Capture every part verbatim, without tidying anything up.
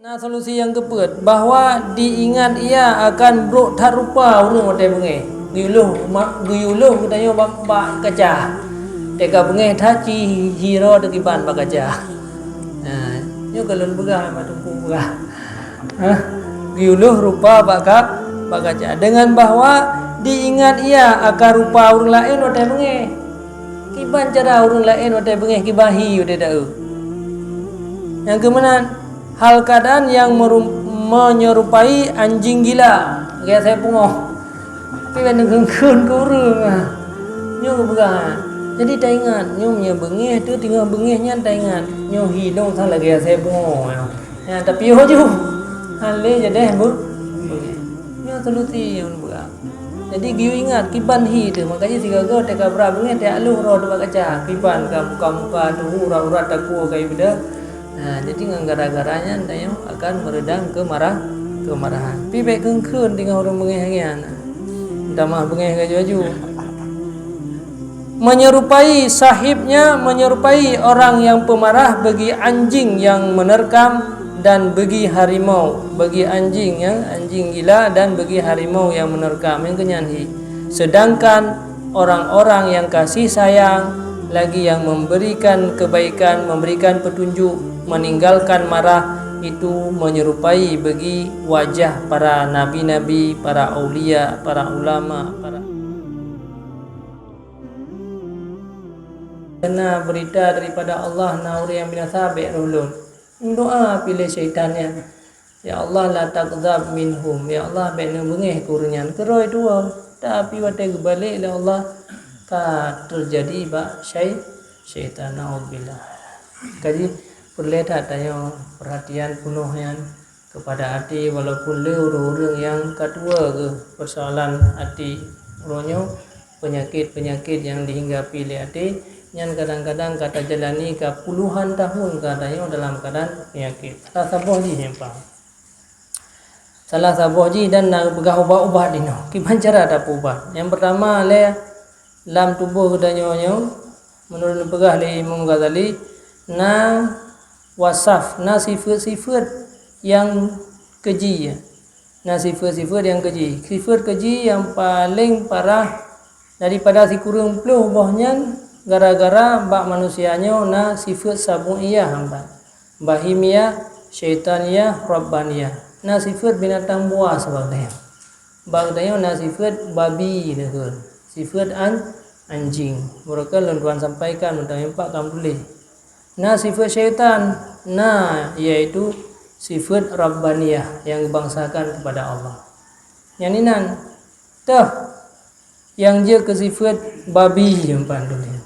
Na solusi nyang keupeuet, bahwa diingat ia akan brok that rupa ureuëng watée beungéh. Geuyuloh ma-, geuyuloh geutanyoe bak, bak kaca. Teuka beungéh that ci hi-, hi droe teukiban bak kaca. Nah, nyoe ka lôn peugah bak teungku peugah. Hah? Geuyuloh rupa bak ka-, bak kaca. Dengan bahwa diingat ia akan rupa ureuëng laén watée beungéh. Kiban cara ureuëng laén watée beungéh kiban hi watée taeu. Nyang keumeunan, hal keadaan yang meru-, menyerupai anjing gila, geuasée pungoh. Tapi ban neukheun-kheun keu ureuëng, ah. Nyoe geupeugah, ah. Jadi taingat, nyoe meunyoe beungéh tu teungoh beungéh nyan taingat. Nyoe hi lôn sang lagée asée pungoh, ya. Ya, tapi yoh ju. Hale jadeh bu-, beungéh. Nyoe solusi nyang geupeugah. Jadi geuyue ingat kiban hi teuh, makajih sigoe-goe teuka brat beungéh teuka lhôh droe teuh bak kaca, kiban ka muka-muka teuh, urat-urat takue ka ibeudôh. Nah, jadi ngon gara-gara nyan tanyoe akan meureudang keumarah-, keumarahan. Pi bék kheun-kheun teungoh ureuëng beungéh nyan. Tamah beungéh laju-laju. Menyerupai sahibnya, menyerupai orang yang pemarah bagi anjing yang menerkam dan bagi harimau, bagi anjing, ya, anjing gila dan bagi harimau yang menerkam. Nyang keunyan hi. Sedangkan orang-orang yang kasih sayang lagi yang memberikan kebaikan, memberikan petunjuk, meninggalkan marah, itu menyerupai bagi wajah para nabi-nabi, para aulia, para ulama, para Kena berita daripada Allah na ureuëng nyang binasa bék roh lôn. Doa piléh syaitan nyan. Ya Allah, la taghdab minhum. Ya Allah, bék neubeungéh keu ureuëng nyan. Keurôi dua. Tapi watée geubalek lé Allah ka teujadi bak syai-, syaitan. Naudzubillah. Kaji peureulée that tanyoe peurhatian peunoh nyan. Kepada até, walaupun le ureuëng-ureuëng nyang ka tuwoe geuh persoalan até. Uroe nyoe, peunyakét-peunyakét nyang jihinggapi lé até nyan kadang-kadang ka tajalani ka puluhan tahun ka tanyoe dalam keuadaan peunyakét. Salah saboh jih nyang pah. Salah saboh jih dan na peugah ubat-ubat inoe. Kiban cara tapeuubat? Nyang pertama lé lam tuboh geutanyoe nyoe, meunurot neupeugah lé Imam Ghazali, na wasaf, na sifeuet-sifeuet nyang keji. Na sifeuet-sifeuet nyang keji. Sifeuet keji nyang paleng parah daripada sikureueng ploh boh nyan gara-gara bak manusia nyoe na sifeuet sabu'iyah, bahimiyah, syaitaniyah, rabbaniyah. Na sifeuet binatang buas bak tanyoe. Bak tanyoe na sifeuet babi, neukheun. Sifeuet an-, anjing. Meureuka lôn tuan sampaikan meutanyoe pat ka meutuléh. Na sifeuet syaitan, na, yaitu sifeuet rabbaniyah nyang geubangsakan kepada Allah. Nyan inan, toh, nyang jeuet keu sifeuet babi nyang pandum nyan.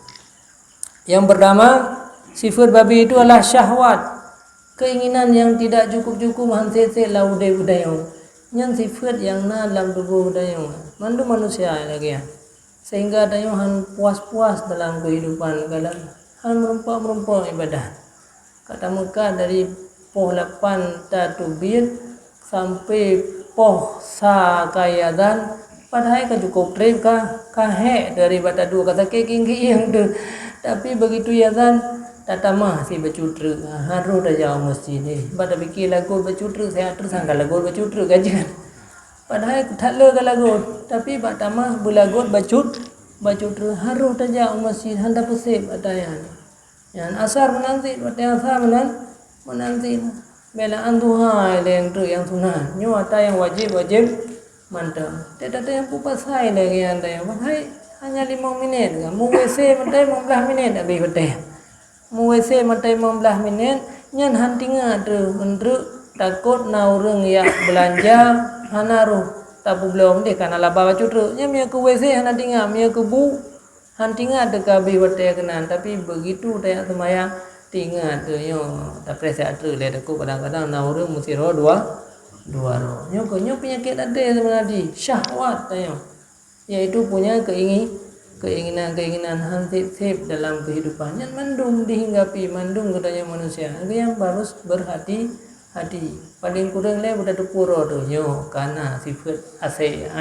Nyang pertama, sifeuet babi itu adalah syahwat, keinginan yang tidak cukup-cukup, han sét-sét lam udeb geutanyoe. Nyan sifeuet nyang na lam tuboh geutanyoe. Mandum manusia lagée nyan. Sehingga tanyoe han puas-puas dalam kehidupan, kadang han meurumpok-meurumpok ibadah. Ka tameukat dari poh lapan tateubiet sampai poh sa ka iazan, padahai ka cukup treb ka, ka hék dari bak taduek ka sakét kieng-kieng tu. Tapi begitu iazan, tatamah si bacut treuk, ha, harôh tajak u meuseujid. Eh, bak tapike lagot bacut treuk, siat treuk sangka lagot bacut treuk ka jeuet. Padahai that le ka lagot, tapi bak tamah beulagot bacut, bacut treuk harôh tajak u meuseujid, han tapeusép ata nyan. Nyan asar meunan cit, watée asar meunan, meunan cit. Bela an duha ilée treuk nyang sunat. Nyoe ata nyang wajéb-wajéb mantong. Teutateueng peue pasai lagée nyan, padahai hanya limong minét. Meu-WC meutai limong blaih minét habéh watée. Meu-WC meutai limong blaih minét, nyan han tingat treuk, treuk takot na ureuëng jak beulanja, hana roh tapeubloe meunteh kana laba bacut treuk. Nyan meunyoe keu WC hana tingat, meunyoe keu bu, han tingat teuka bih watée keunan, tapi begitu tajak seumayang, tingat teuh nyoe, tapreh siat treuk lé takot kadang-kadang na ureuëng meusidroe dua, dua droe. Nyoe keuh, nyoe peunyakét até seubeuna jih, syahwat tanyoe. Yaitu punya keingi-, keinginan-keinginan han sép-sép dalam kehidupan. Nyan mandum dihinggapi, mandum geutanyoe manusia. Nyang harus berhati-, hati. Paléng kureueng lé beutateupeue droe tu, nyoe kana sifeuet asée.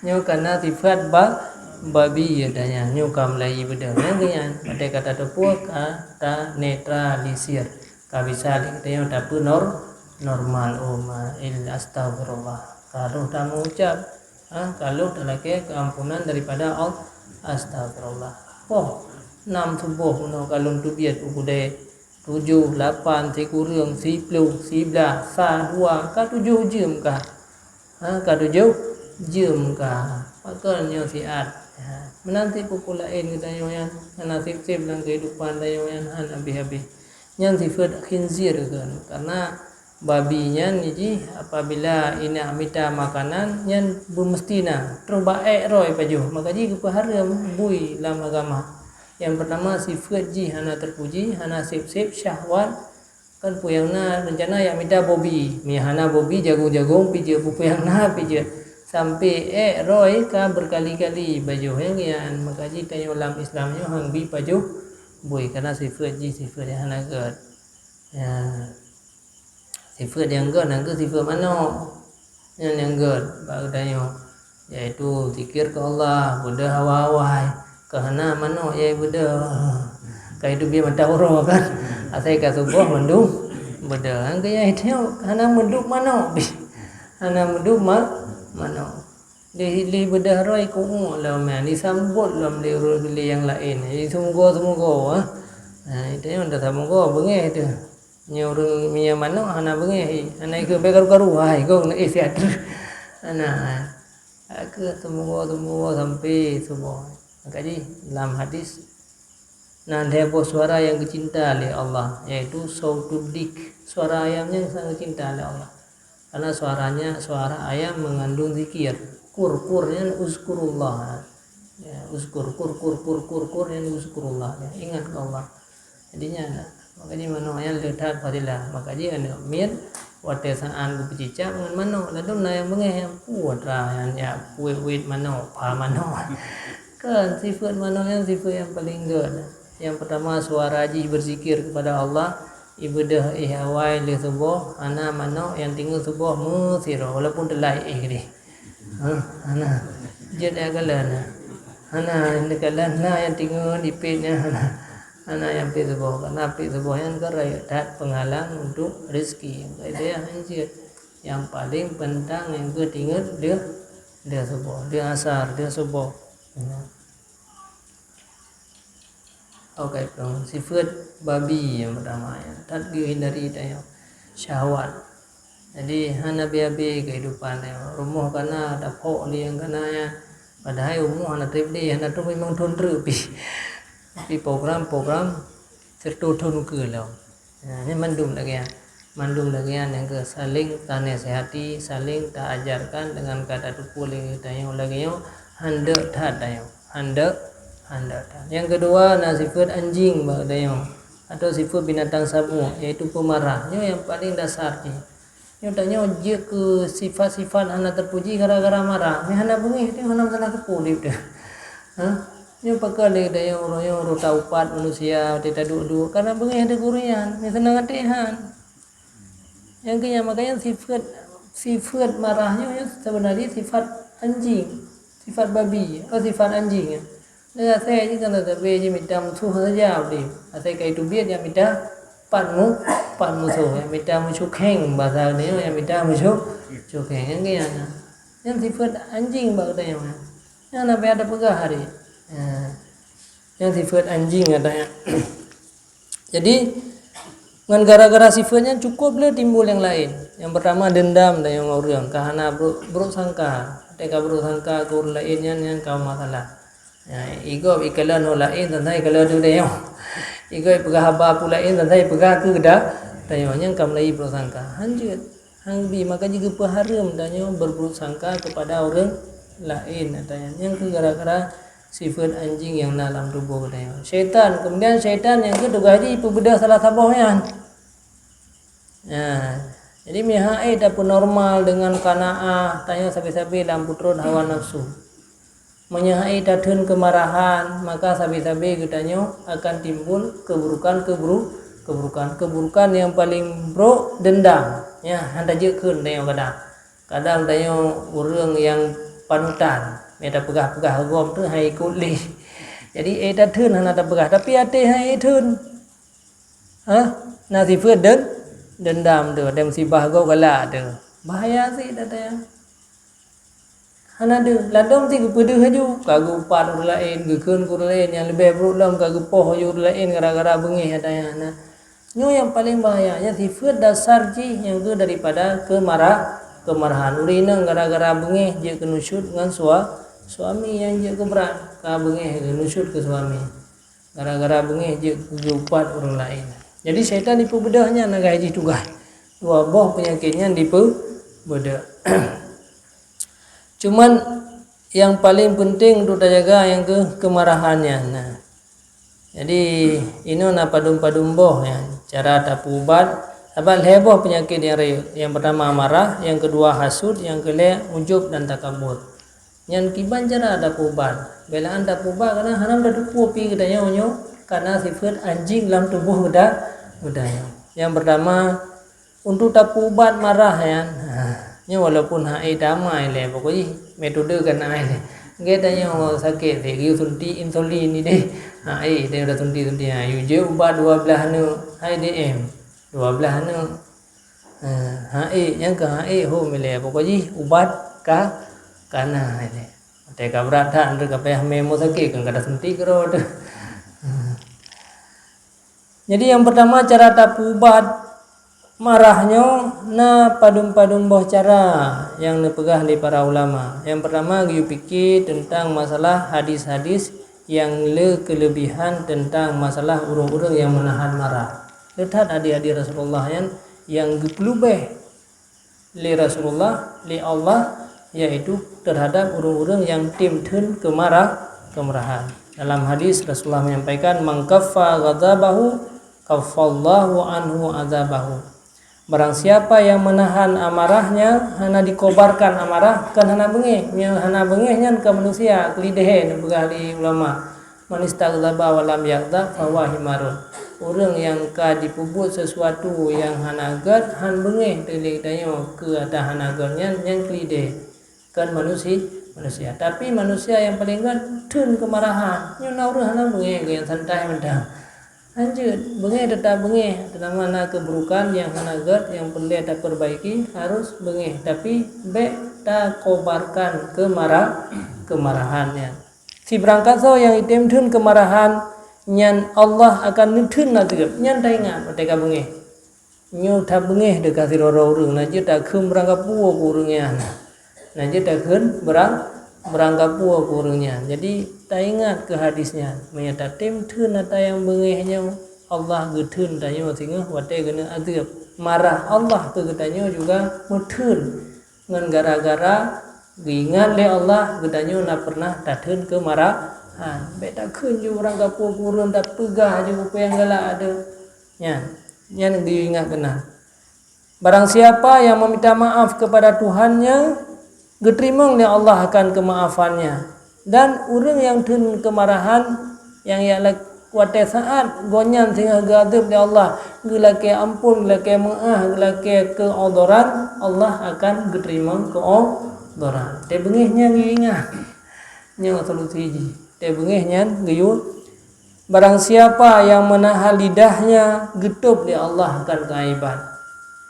Nyoe kana sifeuet ba-, babi, ya, tanya. Nyoe ka meulayi beudeuh. Nyang keu nyan, watée ka tateupeue, ka tanetralisir. Ka bisa lé geutanyoe tapeunor-, Normal, oh, ma-, il-, astagfirullah. Ka lheueh tameuucap, ha, ka lheueh talakée keuampunan daripada Allah, astagfirullah. Poh nam suboh bunoe ka lôn teubiet u keudée, tujoh, lapan, sikureueng, siplôh, siblaih, sa, dua, ka tujoh jeuem ka. Ha, ka tujoh jeuem ka. Pakon nyoe siat. Ha, meunan cit peue-peue laén geutanyoe nyan hana sép-sép lam keuhidupan tanyoe nyan, hana habéh-habéh. Nyan sifeuet khinzir kheun. Karena babi nyan jih apabila inong mita makanan, nyan beumeustina troh bak ék rhoi pajoh. Maka jih geupeuhareuem bui lam agama. Nyang peurtama, sifeuet jih hana teupuji, hana sép-sép, syahwat. Kan peue nyang na reuncana jak mita bobi. Meunyo hana bobi, jagong-jagong pih jeuet, peue-peue nyang na pih jeuet. Sampoe ék rhoi ka beurkali-kali pajoh. Nyang nyan, maka jih tanyoe lam Islam nyoe han bi pajoh bui, karena sifeuet jih sifeuet nyang hana gét. Ya. Sifeuet nyang gét na kheueh sifeuet manok. Nyan nyang gét bak geutanyoe, yaitu zikir keu Allah, beudôh awai-awai. Keu hana manok nyang beudôh. Ka teubiet mata uroe kan. Asai ka suboh mandum beudôh. Nyang keu nyan tanyoe hana meuduek manok pih. Hana meuduek ma-, manok. Lé, lé beudôh rhoi ku'uek lom nyan, disambot lom lé ureuëng lé nyang laén. Jadi seumoga-seumoga, ha. Ha, itu nyan dah seumoga beungéh tu. Nyoe ureuëng meunyo manok hana beungéh, hana ikeu bèk karu-karu, hai, gong na, eh, siat. Hana. Ka seumoga-seumoga sampoe suboh. Maka jih lam hadis, na lhèe boh suara nyang geucinta lé Allah, yaitu sautud dik, suara ayam nyang sangat geucinta lé Allah. Karena suaranya, suara ayam mengandung zikir. Kur, kur nyan uzkurullah. Ya, uzkur, kur, kur, kur, kur, kur nyan uzkurullah. Ya, ingat ke Allah. Jadi nyan, maka jih manok nyan le that fadilah. Maka jih aneuk miet, watèe saát geupeucicak ngon manok, ladôm na nyang beungéh, nyang putra nyan, ya, puet-puet manok, pha manok. Kan, sifeuet manok nyan sifeuet nyang paleng gét. Nyang peurtama, suara jih beuzikir keupada Allah, ibeudôh éh awai lheueh suboh, hana manok nyang teungoh suboh meusidroe, walaupun teulai éh deh. Ha, hana. Jeuet nyang kalon na. Hana, nyang kalon na nyang teungoh dipét nyan hana. Hana nyang pét suboh, karena pét suboh nyan kan rayeuk that peunghalang untuk rezeki. Jadi han jeuet. Nyang paleng peunténg nyang geutinget lheueh, lheueh suboh, lheueh asar, lheueh suboh. Ya. Oke, sifeuet babi nyang peurtama nyan, that geuhindari tanyoe syahwat. Jadi, hana habéh-habéh keuhidupan tanyoe. Rumoh kana, daphok lé nyang kana nyan. Padahai rumoh hana trép lé, hana trép limong thon treuk pih. Tapi program-program sireutoh thon ukeue lom. Nah, nyan mandum lagèe nyan. Mandum lagèe nyan nyang keu saléng tanasihati, saléng taajarkan deungon ka tateupeue lé geutanyoe lagèe nyoe, handeuk that tanyoe. Handeuk, handeuk that. Nyang keudua na sifeuet anjing bak geutanyoe, atau sifeuet binatang saboh, yaitu peumarah. Nyoe nyang paleng dasar jih. Nyoe tanyoe jeuet keu sifat-sifat hana teupuji gara-gara marah. Meuhana beungéh teuh hana meusalah keupeue udép teuh. Ha? Nyoe pakon lé geutanyoe uroe nyoe uroe taupat manusia, watèe taduek-duek, karena beungéh teuh gurèe nyan, meuseunang até han. Nyang keu nyan, makanya sifeuet, sifeuet marah nyoe, nyoe sebenarnya sifat anjing, sifat babi, atau sifat anjing. Lé asèe jih kan sabe jih mita musoh saja udép. Asèe ka jiteubiet nyang mita pat mu-, pat musoh, nyang mita meucukheng, bahasa nyoe nyang mita meucu-, cukheng. Nyang keu nyan, nyan sifeuet anjing bak geutanyoe. Nyan hana payah tapeugah hari. Ha. Nyan sifeuet anjing gata nyan. Jadi, ngon gara-gara sifeuet nyan cukôp lé timbul nyang laén. Nyang peurtama deundam tanyoe ngon ureueng, ka hana brôk, brôk sangka. Watèe ka brôk sangka keu ureueng laén nyan, nyan ka masalah. Ya, igob ikalon ureueng laén, teuntang ikalon teuh tanyoe. Igob ipeugah haba peue laén, teuntang ipeugah keu geuda-, tanyoe. Nyan ka meulayi brôk sangka. Han jeuet. Han bi, maka jih geupeuhareuem tanyoe berburuk sangka kepada ureueng laén, tanyoe. Nyan keuh gara-gara sifeuet anjing nyang na lam tuboh geutanyoe. Syaitan, kemudian syaitan nyang keuh tugaih jih ipeubeudôh salah saboh nyan. Nah, jadi meuhai tapeunormal deungon qanaah, tanyoe sabe-sabe lam peutrôn hawa nafsu. Meunyoe hai tatheun keumarahan, maka sabe-sabe geutanyoe akan timbul keuburukan, keuburu-, keuburukan. Keuburukan nyang paleng brôk deundam, nyan han tajeuet kheun tanyoe kadang. Kadang tanyoe ureueng nyang panutan, meunyoe tapeugah-peugah gob teuh han ikot lé. Jadi, éh tatheun hana tapeugah, tapi até han éh theun. Ha? Na sifeuet deun-, Dendam tu, ada musibah gob galak tu. Bahaya cit ata nyan. Hana deuh, ladôm cit geupeudeuh laju, ka geuupat ureuëng laén, geukheun keu ureuëng laén, nyang leubeh brok lom ka geupoh laju ureuëng laén gara-gara beungéh ata nyan. Nyoe nyang paleng bahaya, nyan sifeuet dasar jih nyang keu daripada keumarah, keumarahan. Ureuëng inong gara-gara beungéh jeuet keu nusyut ngon sua-, suami nyang jeuet keu brat, ka beungéh keu nusyut keu suami. Gara-gara beungéh jeuet keu geuupat ureuëng laén. Jadi syaitan jipeubeudôh nyan lagée jih tugaih. Dua boh peunyakét nyan jipeubeudôh. Cuman nyang paleng peunteng untuk tajaga nyang keu keumarahan nyan. Nah. Jadi, inoe na padum-padum boh nyan cara tapeuubat. Sabab lhée boh peunyakét nyang rayeuk. Nyang peurtama marah, nyang keudua hasut, nyang keulhée ujub dan takabur. Nyan kiban cara tapeuubat. Beulaan tapeuubat karena hana tateupeue pi geutanyoe nyoe karena sifeuet anjing lam tuboh geuta-, geutanyoe. Nyang peurtama, untuk tapeuubat marah nyan, ha, nyoe walaupun hana tamai lé, pokok jih metode kan hana lé. Geutanyoe sakét lé, geuyue suntik insulin ni deh. Hana, tanyoe dah suntik-suntik, ha, yue jeuet ubat dua blaih aneuk, hai D M. Dua blaih aneuk. Ha, hana, nyang ka hana hom ilée, pokok jih ubat ka, ka na ilée. Watée ka brat that, ka payah mé mo sakét, kan ka tasuntik keudroe teuh. Jadi nyang peurtama cara tapeuubat marah nyoe na padum-padum boh cara nyang neupeugah lé para ulama. Nyang peurtama geuyue pike teuntang masalah hadis-hadis nyang le keuleubihan teuntang masalah ureuëng-ureuëng nyang meunahan marah. Le that hadis-hadis Rasulullah nyan nyang geupeulubeh lé Rasulullah, lé Allah, yaitu teuhadap ureuëng-ureuëng nyang tem theun keumarah, keumarahan. Dalam hadis Rasulullah menyampaikan, "Man kaffa ghadabahu, kaffallahu anhu adzabahu." Barang siapa yang menahan amarahnya, hana dikobarkan amarah, kan hana beungéh. Nyang hana beungéh nyan ka manusia, keulideh neupeugah lé ulama. "Man istaghdaba wa lam yaghdab fahuwa himarun." Ureuëng nyang ka jipeubuet sesuatu nyang hana gét, han beungéh teuh lé geutanyoe keu ata hana gét nyan, nyan keulideh, kon manusi-, manusia. Tapi manusia nyang paleng gét theun keumarahan. Nyoe na ureuëng hana beungéh, gét nyang santai mantong. Lanjut, beungéh teutap beungéh, teuma na keuburukan nyang hana gét nyang peureulée tapeurbaiki, harus beungéh. Tapi bék takobarkan keumarah-, keumarahan nyan. Sibarangkasoe nyang jitem theun keumarahan, nyan Allah akan neutheun azeub. Nyan taingat watée ka beungéh. Nyoe that beungéh teuh ka sidroe-droe ureuëng, na jeuet takheun beurangkapeue keu ureuëng nyan. Na jeuet takheun beurang-, beurangkapeue keu ureuëng nyan. Jadi, taingat keu hadis nyan. Meunyoe tatem theun ata nyang beungéh nyoe, Allah geutheun tanyoe singoh watée geuneuk azeub. Marah Allah keu geutanyoe juga meutheun. Ngon gara-gara geuingat lé Allah, geutanyoe na peureunah tatheun keumarahan. Bék takheun ju beurangkapeue keu ureuëng, tapeugah ju peue nyang galak ateueh nyan. Nyan geuingat keunan. Barang siapa yang meminta maaf kepada Tuhannya, geuteurimong lé Allah akan keumaafannya. Dan ureuëng nyang theun keumarahan, nyang jak lak-, watée saát gobnyan singoh geuazeub lé Allah, geulakée amphon, geulakée meuáh, geulakée keuodoran, Allah akan geuteurimong keuodoran. Watée beungéh nyan geuingat. Nyoe solusi jih. Watée beungéh nyan geuyue. Barang siapa yang menahan lidahnya, geutôb lé Allah akan keuaiban.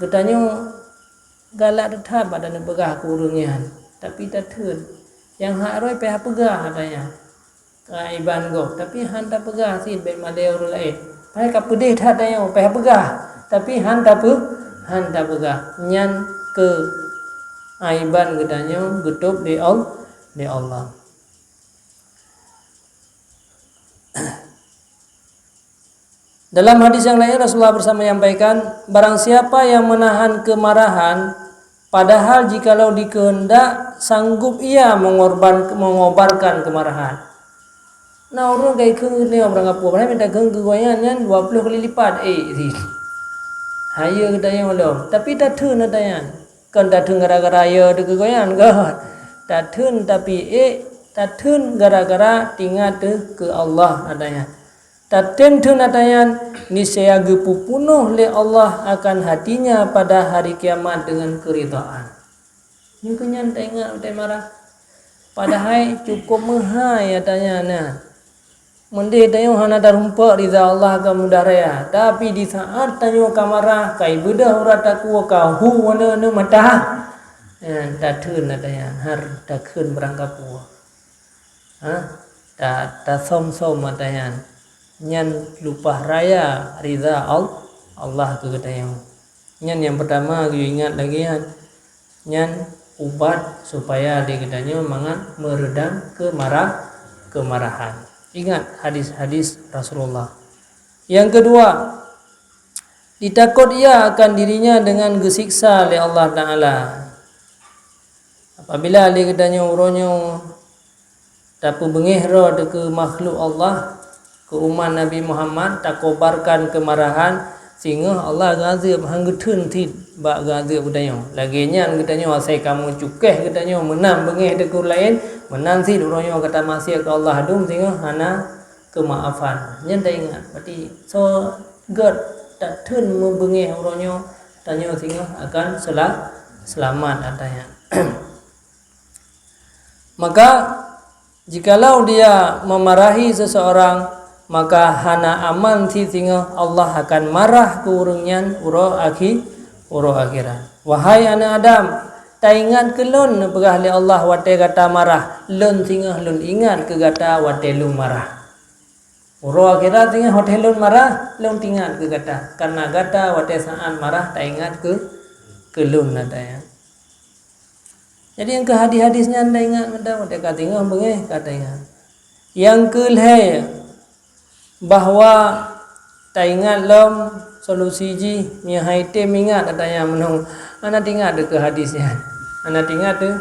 Geutanyoe galak teutab bak taneuk peugah keu ureuëng nyan, tapi tatheun. Nyang hak rhoi payah peugah ata nyan. Keuaiban gob, tapi han tapeugah cit bék malée ureuëng laén. Padahai ka peudeh that tanyoe, payah peugah, tapi han tapeu-, han tapeugah. Nyan keuaiban geutanyoe geutôb lé Al-, lé Allah. Dalam hadis yang lain, Rasulullah bersama menyampaikan, "Barang siapa yang menahan kemarahan, padahal jikalau dikehendak, sanggup ia mengorban-, mengobarkan kemarahan." Na ureuëng ka ikheun nyoe beurangkapeue, padahai minta kheun keu gobnyan nyan dua ploh kali lipat, eh, si. Hayeue geutanyoe lom, tapi tatheun ata nyan. Kon tatheun gara-gara yo teuh keu gobnyan, kon. Tatheun tapi ék, tatheun gara-gara teuingat teuh keu Allah ata nyan. Tatem theun ata nyan, niscaya geupeupunoh lé Allah akan hatinya pada hari kiamat dengan keridhaan. Nyoe keuh nyan taingat watée marah. Padahai cukôp meuhai ata nyan na. Meudeh tanyoe hana tarumpok ridha Allah ka mudah raya, tapi di saat tanyoe ka marah, ka ibeudôh urat takue, ka hu wana-wana mata, nyan tatheun ata nyan, har tatheun barangkapeue. Ha? Ta-, tasöm-söm ata nyan. Nyan leupah raya ridha Al-, Allah keu geutanyoe. Nyan nyang peutama geuingat lagée nyan. Nyan ubat supaya di geutanyoe mangat meureudam keumarah-, keumarahan. Ingat hadis-hadis Rasulullah. Nyang keudua, ditakot ia akan dirinya dengan geusiksa lé Allah Taala. Apabila lé geutanyoe uroe nyoe tapeubeungéh droe keu makhluk Allah, keu umat Nabi Muhammad, takobarkan keumarahan, singoh Allah geuazeueb, han geutheun cit bak geuazeueb geutanyoe. Lagée nyan geutanyoe asai kamoe cukéh geutanyoe meunan beungéh keu ureuëng laén, meunan cit uroe nyoe ka tamaksiat keu Allah dum singoh hana keumaafan. Nyan taingat, berarti soe göt tatheun meubeungéh uroe nyoe, tanyoe singoh akan sela-, seulamat ata nyan. Maka, jikalau dia memarahi seseorang, maka hana aman cit singoh Allah akan marah keu ureuëng nyan uroe akhi-, uroe akhirat. Wahai aneuëk Adam, taingat keu lôn, neupeugah lé Allah watée gata marah, lôn singoh lôn ingat keu gata watée lôn marah. Uroe akhirat singoh watée lôn marah, lôn teuingat keu gata. Karena gata watée saát marah taingat keu, keu lôn ata nyan. Jadi nyang keu hadis-hadis nyan taingat mantong, watée ka singoh beungéh ka taingat. Nyang keu lhée, bahwa taingat lom solusi jih, meunyoe han item ingat ata nyan meunoe, hana teuingat teuh keu hadis nyan. Hana teuingat teuh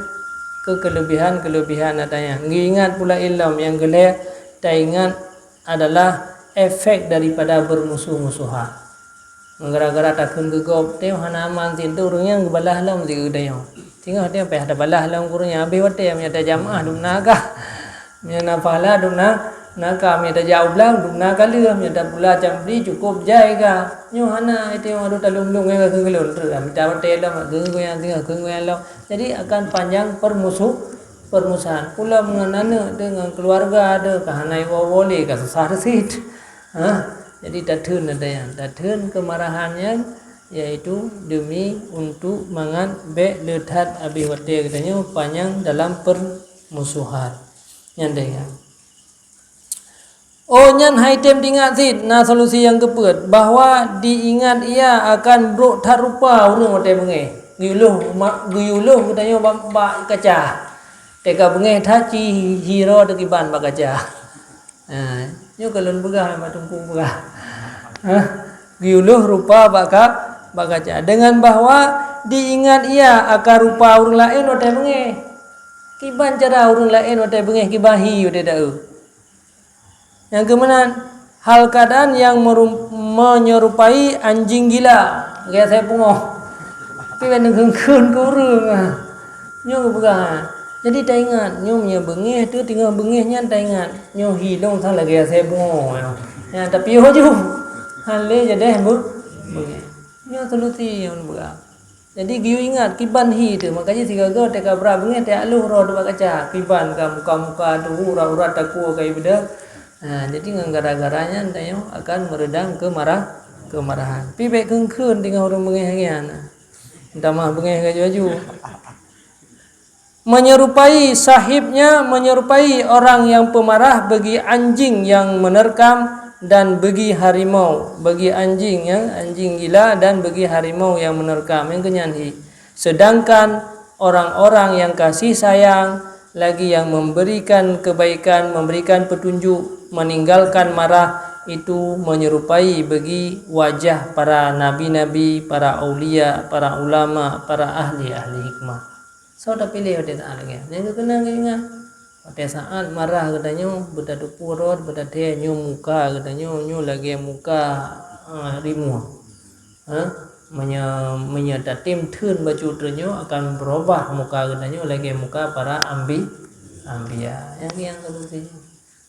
keu keuleubihan-keuleubihan ata nyan. Geuingat pula ilom nyang keu lhée, taingat adalah efek daripada beurmusoh-musohan. Gara-gara takheun keu gob, teuh hana aman cit, teuh ureuëng nyan geubalah lom cit keu geutanyoe. Singoh teuh payah tabalah lom keu ureuëng nyan, habéh watée meunyoe tajak meu'ah dum na kah. Meunyoe na pahala dum na, na kah, meunyoe tajak u blang dum na ka lheueh, meunyoe tapula cambri cukôp jai kah. Nyoe hana, teuh aduh talôn-lôn nyan ka kheun keu lôn, treuk mita watée lom, kheun keu nyan singoh, kheun keu nyan lom. Jadi akan panjang permusuh-, permusuhan. Ulôn ngon aneuëk teuh, ngon keuluwarga teuh, ka hana iwoe-woe lé, ka susah teuh cit. Ha? Jadi tatheun ata nyan, tatheun keumarahan nyan, yaitu demi untuk mangat bék le that habéh watée geutanyoe panyang dalam permusuhan. Nyan taingat. Oh nyan han item teuingat cit, na solusi nyang keupeuet, bahwa diingat ia akan brok that rupa ureuëng watée beungéh. Geuyue lhôh ma-, geuyue lhôh geutanyoe bak, bak kaca. Teuka beungéh that ci hi-, hi droe teuh kiban bak kaca. Ha, nyoe ka lôn peugah, mak teungku peugah. Ha, geuyue lhôh rupa bak ka-, bak kaca. Dengan bahwa diingat ia akan rupa ureuëng laén watée beungéh. Kiban cara ureuëng laén watée beungéh, kiban hi watée taeu. Nyang keumeunan, hal keadaan yang merum-, menyerupai anjing gila, lagée asai pungoh. Tapi ban neukheun-kheun keu ureuëng, ha. Nyoe geupeugah, ha. Jadi taingat, nyoe meunyoe beungéh teuh, teungoh beungéh nyan taingat, nyoe hi lôn sang lagée asai pungoh, nyoe. Nyan tapiôh ju. Han lé jadeh beu-, beungéh. Nyoe solusi nyang geupeugah. Jadi geuyue ingat kiban hi teuh, makajih sigoe-goe teuka brat beungéh tajak lhôh droe teuh bak kaca, kiban ka muka-muka teuh, urat-urat takue ka ibeudôh. Ha, jadi ngon gara-gara nyan tanyoe akan meureudam keumarah-, keumarahan. Pi bék kheun-kheun teungoh ureuëng beungéh lagée nyan. Tamah beungéh ka aju-aju. Menyerupai sahibnya, menyerupai orang yang pemarah bagi anjing yang menerkam dan bagi harimau, bagi anjing, ya, anjing gila dan bagi harimau yang menerkam. Nyang keunyan hi. Sedangkan orang-orang yang kasih sayang, lagi yang memberikan kebaikan, memberikan petunjuk, meninggalkan marah, itu menyerupai bagi wajah para nabi-nabi, para aulia, para ulama, para ahli-ahli hikmah. Soe tapiléh watée saát lagée nyan? Nyang geukeunong geuingat, watée saát marah geutanyoe, beutateupeue rot, beutatée nyoe muka geutanyoe, nyoe lagée muka, eh, rimueng. Ha? Meunyoe, meunyoe tatem theun bacut droe nyoe akan beurubah muka geutanyoe lagée muka para ambi-, ambia. Nyang, nyang solusi.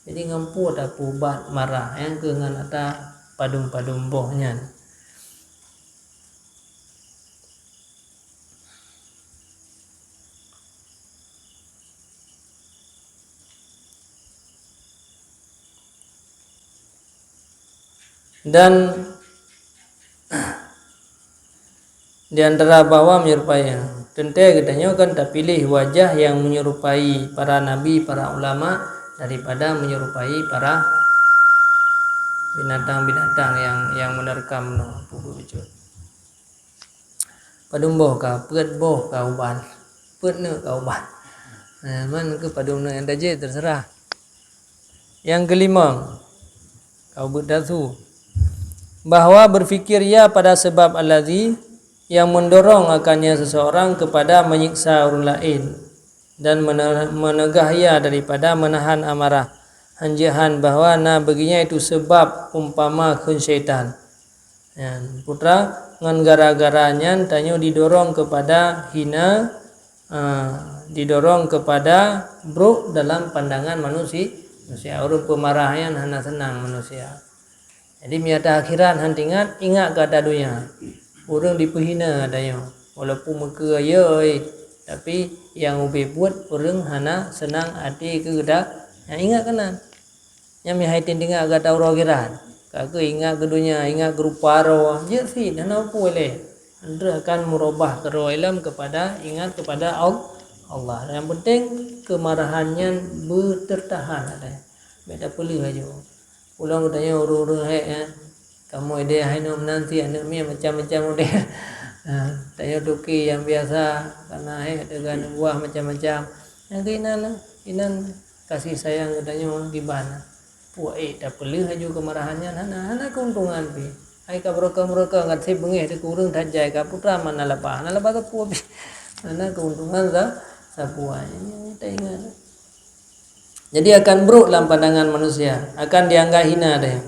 Jadi ngon peue tapeuubat marah, nyang keuh ngon ata padum-padum boh nyan. Dan di antara bahwa menyerupai, teuntée geutanyoe kan tapiléh wajah nyang menyerupai para nabi, para ulama, daripada menyerupai para binatang-binatang nyang, nyang menerkam nyoe, peue bacut. Padum boh ka, peuet boh ka uban, peuet neuk ka uban. Nah, man keu padum neuk nyang tajak, terserah. Nyang keulima, ka ubit tasu, bahwa berfikir ia pada sebab allazi yang mendorong akannya seseorang kepada menyiksa orang lain dan mene-, meneugah ia daripada menahan amarah, hanjeuet han bahwa na beuginya itu sebab umpama kheun syaitan. Nyan, putra, ngon gara-gara nyan tanyoe didorong kepada hina, eh, didorong kepada brok dalam pandangan manusi-, manusia. Ureuëng peumarah nyan hana seunang manusia. Jadi, meunyo ata akhirat han teuingat, ingat keu ata donya. Ureuëng dipeuhina tanyoe, walaupun meukeue yoi, tapi nyang ubé buet ureuëng hana seunang até keu geuda, nyan ingat keunan. Nyan meuhai teuingat gata uroe akhirat. Ka keuh ingat keu donya, ingat keu rupa droe, jeuet cit, hana peue lé. Andeuh akan meurubah keudroe ilom kepada, ingat kepada Al-, Allah. Yang penting, keumarahan nyan beuteurtahan, ada. Bék tapeuleueh laju. Ulôn geutanyoe ureuëng-ureuëng hék, ya. Kamoe idéh hai nyoe meunan cit, aneuk miet macam-macam udéh. Ha, tanyoe toke nyang biasa, kana hék teuga aneuk buah macam-macam. Nyang keuh inan, inan kasih sayang geutanyoe kiban. Puak ék tapeuleueh laju keumarahan nyan hana, hana keuntungan pih. Hai ka beurokon-beurokon ka seb beungéh teuh keu ureuëng that jai ka putra mana leupah, hana leupah sapeue pih. Hana keuntungan sa-, sapeue. Nyan taingat. Jadi akan brok lam pandangan manusia, akan dianggap hina deh.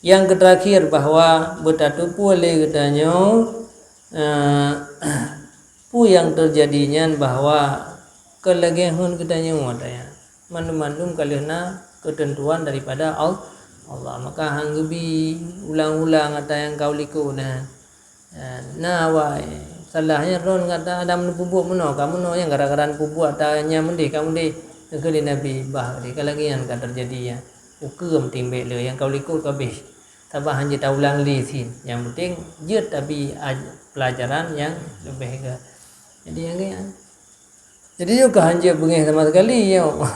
Yang keuterakhir bahwa beutatupeue lé geutanyoe, eh, peue nyang teujadi nyan bahwa keu lagée hon geutanyoe watée nyan. Mandum-mandum ka lheueh na keuteuntuan daripada Al-, Allah. Maka han geubi ulang-ulang ata nyang ka u likot nyan. Eh, na awai, salah nyan droen gata Adam neupeubuet meunoe, ka meunoe nyang gara-gara neupeubuet ata nyang meudeh ka meudeh. Geukheun lé Nabi, bah deh, ka lagée nyan ka teujadi nyan. Ukeue meuting bék le, nyang ka u likot ka béh. Tabah han jeuet taulang lé cit. Nyang penting jeuet tabi aj-, peulajaran nyang leubeh gét. Jadi nyang gét nyan. Jadi, nyoe ka han jeuet beungéh sama sekali nyoe.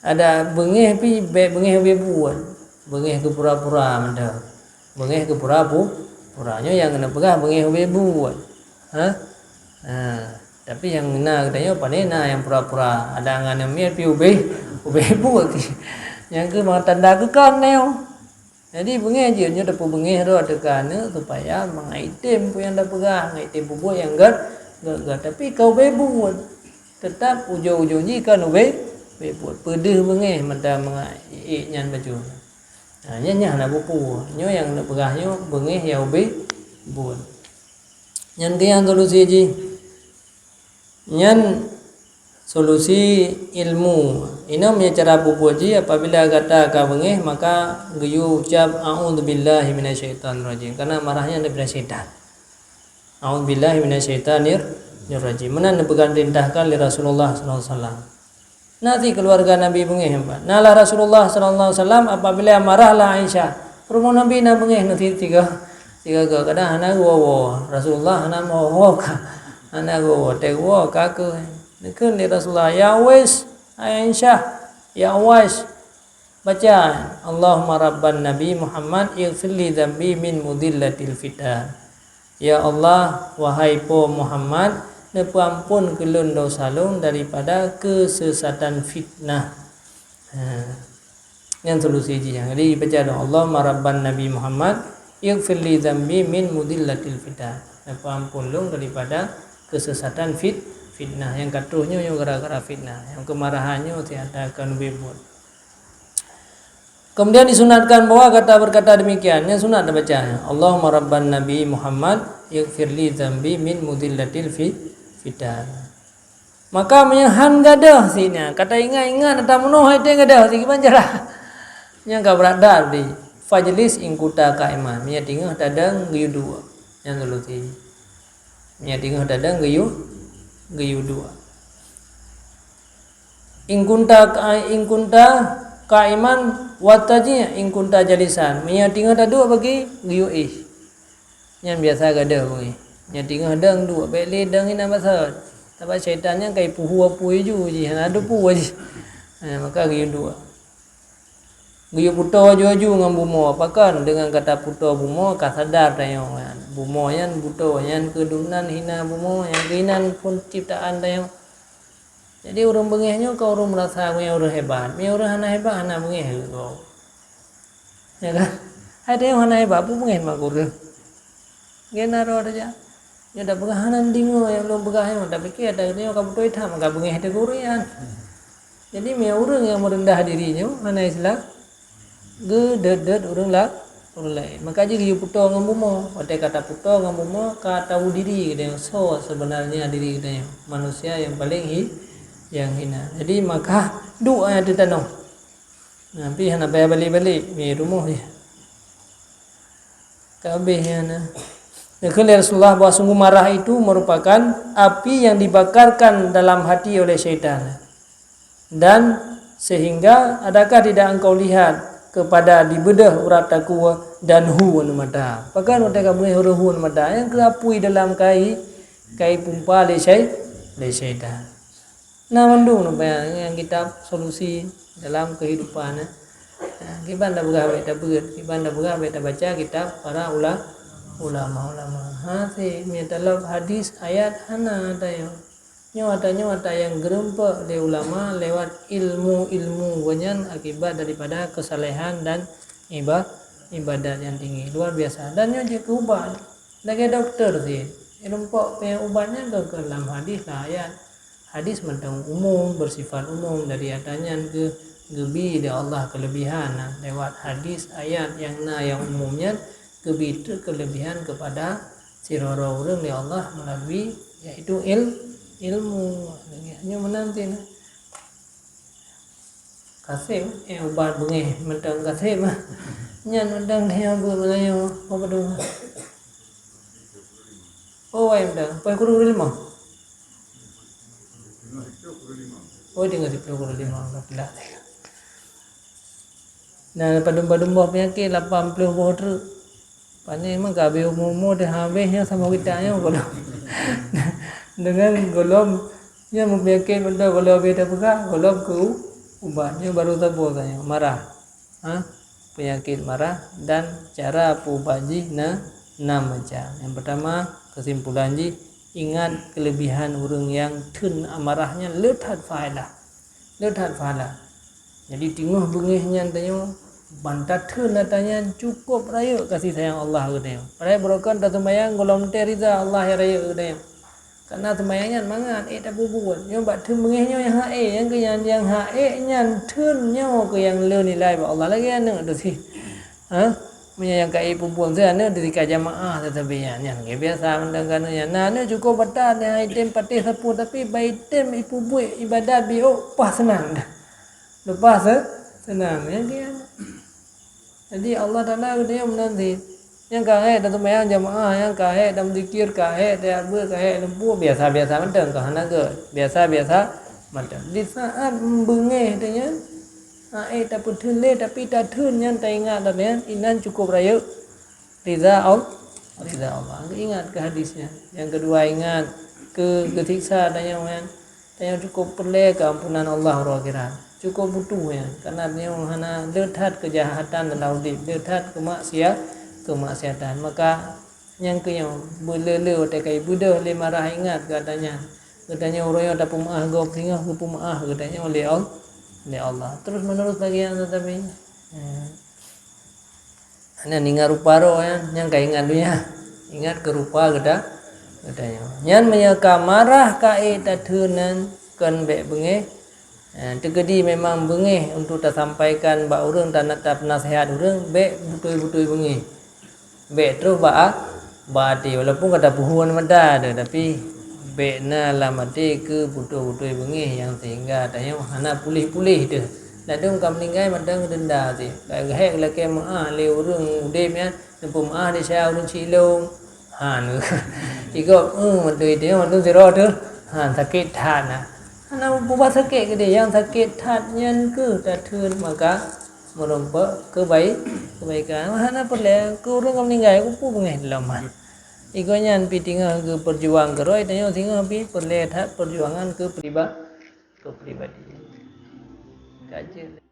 Ada beungéh pih, bék beungéh ubé buet. Beungéh keu pura-pura mantong. Beungéh keu pura-pu-, pura. Nyoe nyang keuneuk peugah beungéh ubé buet. Ha? Ha. Tapi nyang na geutanyoe pane na nyang pura-pura. Ada angan nyang miet pih ubé, ubé buet. Nyang keuh mantanda keu kon nyoe. Jadi, beungéh jeuet nyoe tapeubeungéh droe teuka aneuk supaya mangat item peue nyang tapeugah, mangat item peubuet nyang gét, gét, gét. Tapi ka ubé buet. Teutap ujong-ujong jih kan ubé, ubé buet. Peudeuh beungéh mata mangat ék nyan bacut. Nah, nyan, nyan hana peue-peue. Nyoe nyang neupeugah nyoe beungéh nyang ubé buet. Nyan keuh nyang solusi jih. Nyan solusi ilmu. Inong meunyoe cara peubuet jih, apabila gata ka beungéh, maka geuyue ucap, "A'udzubillahi minasyaitonirrajim." Karena marah nyan daripada syaitan. "A'udzubillahi minasyaitonirrajim." Meunan neupeugah, dipeurintahkan lé Rasulullah sallallahu alaihi wasallam. Na cit keuluwarga Nabi beungéh, na lah Rasulullah sallallahu alaihi wasallam apabila marah lah Aisyah. Rumoh Nabi na beungéh na cit tiga, tiga go. Kadang hana geuwoe-woe. Rasulullah hana meuwoe-woe ka. Hana geuwoe-woe, teuwoe ka keuh. Neukheun lé Rasulullah, "Ya Uwais, hai Aisyah, ya Uwais, baca, Allahumma rabban Nabi Muhammad, ighfir li dzambi min mudillatil fitan." Ya Allah, wahai Po Muhammad, neupeuamphon keu lôn desya lôn daripada keusesatan fitnah. Ha. Nyan solusi jih nyan. Jadi, baca doa, "Allahumma rabban Nabi Muhammad, ighfir li dzambi min mudillatil fitan." Neupeuamphon lôn daripada keusesatan fit-, fitnah. Nyang ka troh nyoe, nyoe gara-gara fitnah. Nyang keumarahan nyoe, ternyata ka neubi buet. Kemudian disunatkan bahwa gata berkata demikian. Nyan sunat tabaca. "Allahumma rabban Nabi Muhammad, ighfir li dzambi min mudillatil fi-, fitan." Maka meunyoe han gadôh sinan, ka taingat-ingat ata meunoe hai teuh gadôh, sikiban cara. Nyang ka brat that di, "Fajlis in kunta qa'iman." Meunyoe teungoh tadong geuyue duek. Nyan solusi. Meunyoe teungoh tadong geuyue, geuyue duek. In kunta, in kunta Qaiman wa taji' in kunta jalisan. Meunyoe teungoh taduek bagi, geuyue éh. Nyan biasa gadôh beungéh. Nyan teungoh dong duek, bék lé dong inan basot. Sabab syaitan nyan ka ipuhu apui ju jih, hana dupu jih. Ha, maka geuyue duek. Geuyue puto aju-aju ngon bumoe. Pakon deungon ka taputo bumoe, ka sadar tanyoe nyan. Bumoe nyan buto, nyan keudunan hina bumoe, nyan keuinan phon ciptaan tanyoe. Jadi ureuëng beungéh nyoe ka ureuëng meurasa meunyoe ureuëng hebat. Meunyoe ureuëng hana hebat, hana beungéh lé gob. Ya kan? Hai tanyoe hana hebat, peue beungéh mak ureuëng. Gen na roh tajak. Nyoe tapeugah hana deungoe nyang lôn peugah nyoe, tapiké ata geutanyoe ka beutôi that, maka beungéh teuh keu ureuëng nyan. Jadi meunyoe ureuëng nyang meureundah diri nyoe hana Islam, geudeuet-deuet ureuëng la-, ureuëng laén. Maka jih geuyue puto ngon bumoe. Watée ka taputo ngon bumoe, ka tahu diri geutanyoe soe seubeunarnya diri geutanyoe. Manusia nyang paleng hi-, nyang hina. Jadi maka duek ateueh tanoh. Nah, pih hana payah balek-balek, di rumoh jih. Ka habéh nyan, nah. Geukheun lé Rasulullah bahwa sungguh marah itu merupakan api yang dibakarkan dalam hati oleh syaitan. Dan sehingga adakah tidak engkau lihat kepada dibeudôh urat takue dan hu aneuk mata? Pakon watée ka beungéh ureuëng hu aneuk mata, nyang keu apui dalam kai, kai pumpa lé syai-, lé syaitan. Na mandum rupanya ngon kitab solusi dalam kehidupan, eh. Ha, kiban tapeugah bék tabeuet, kiban tapeugah bék tabaca kitab para ula-, ulama-ulama. Ha, si meutalab hadis, ayat hana tanyoe. Nyoe ata nyoe ata nyang geureumpok lé ulama lewat ilmu-ilmu gobnyan akibat daripada keusalehan dan iba-, ibadat nyang tinggi. Luar biasa. Dan nyoe jeuet keu ubat. Lagée dokto si, geureumpok peuubat nyan keu, keu lam hadis lah ayat. Hadis mantong umum, bersifat umum, dari ata nyan geu-, geubi lé Allah keulebihan. Nah, lewat hadis, ayat nyang na nyang umum nyan geubi teuk keulebihan keupada sidroe-droe ureuëng lé Allah meulalu yaitu il-, ilmu. Nyoe meunan tin. Kaseb, eh, ubat beungéh mantong kaseb. Nyan mantong tanyoe beuet Meulayu, apa tu? Oh, ai mantong, poh kureueng limong. Oh, tinggai siplôh kureueng limong, ka peulah. Nah, padum-padum boh peunyakét, lapan ploh boh treuk. Pane meuka habéh umu-umu teuh habéh nyoe sama kita nyoe gohlom. Dengan gohlom nyoe meupeunyakét mantong gohlom habéh tapeugah, gohlom keu ubat nyoe baru saboh tanyoe marah. Ha? Peunyakét marah dan cara peuubat jih na, na macam. Nyang pertama, kesimpulan jih, ingat kelebihan ureuëng nyang theun amarah nyan le that faedah. Le that pahala. Jadi teungoh beungéh nyan tanyoe ban tatheun ata nyan cukôp rayeuk kasih sayang Allah keu tanyoe. Padahai beurokon taseumayang gohlom teuh rida Allah nyang rayeuk keu tanyoe. Karena seumayang nyan mangat ék tapeubuet. Nyoe bak theun beungéh nyoe nyang hak ék, nyang keu nyan nyang hak ék nyan theun nyoe keu nyang le nilai bak Allah lagée aneuëk teuh si. Ha? Meunyoe nyang ka ék peubuet teuh aneuëk teuh ka jamaah teuh sabe nyan, nyan lagée biasa mantong keu aneuëk nyan. Nah, aneuëk cukôp batat nyang item patéh sapeue tapi ban item ipeubuet ibadat biôk paih seunang dah. Leupah se-, seunang, ya kan? Jadi Allah Taala geutanyoe meunan cit. Nyang ka hék taseumayang jamaah, nyang ka hék tameudzikir, ka hék tajak beuet, ka hék lumpu, biasa-biasa mantong, ka hana gét. Biasa-biasa mantong. Di saat beungéh teuh nyan, hak ék tapeutheun lé, tapi tatheun nyan taingat lom nyan, inan cukôp rayeuk. Rida Al-, rida Allah. Ingat keu hadis nyan. Nyang keudua, ingat keu geusiksa tanyoe nyan. Tanyoe cukôp peureulée keuampunan Allah uroe akhirat. Cukôp butuh nyan. Karena tanyoe hana le that keujahatan dalam udeb, le that keumaksiat, keumaksiatan. Maka nyang keu nyoe, beule-le watée ka ibeudôh lé marah ingat keu ata nyan. Geutanyoe uroe nyoe tapeumeuáh gob singoh geupeumeuáh geutanyoe lé Al-, lé Allah. Terus menerus lagée nyan teutabé. Hmm. Nyan ingat rupa roh nyan, nyang ka ingat donya. Ingat keu rupa geuta-, geutanyoe. Nyan meunyoe ka marah ka ék tatheun nyan kon bék beungéh. Eh, teukeudi memang beungéh untuk tasampaikan bak ureuëng, tana-, tapeunaseuhat ureuëng, bék beutôi-beutôi beungéh. Bék troh bak a-, bak até, walaupun ka tapeuhu ngon mata teuh, tapi bék na lam até keu beutôi-beutôi beungéh nyang sehingga tanyoe hana puléh-puléh teuh. Ladôm ka meuninggai mantong denda teuh. Ka geuhék lakée meuáh lé ureuëng udeb nyan, neupeumeuáh desya ureuëng cilong. Han. Igob, eh, mantong itu, mantong sidroe teuh. Han, sakét that na. Hana peuba sakét keudeh, nyang sakét that nyan keuh tatheun maka meurumpok keubai-, keubaikan. Hana peureulée keu ureuëng ka meuninggai, keupeue beungéh lom. Igoe nyan pih teungoh geupeujuang keurôi, tanyoe singoh pih peureulée that peujuangan keu priba-, keu pribadi. Ka jeuet.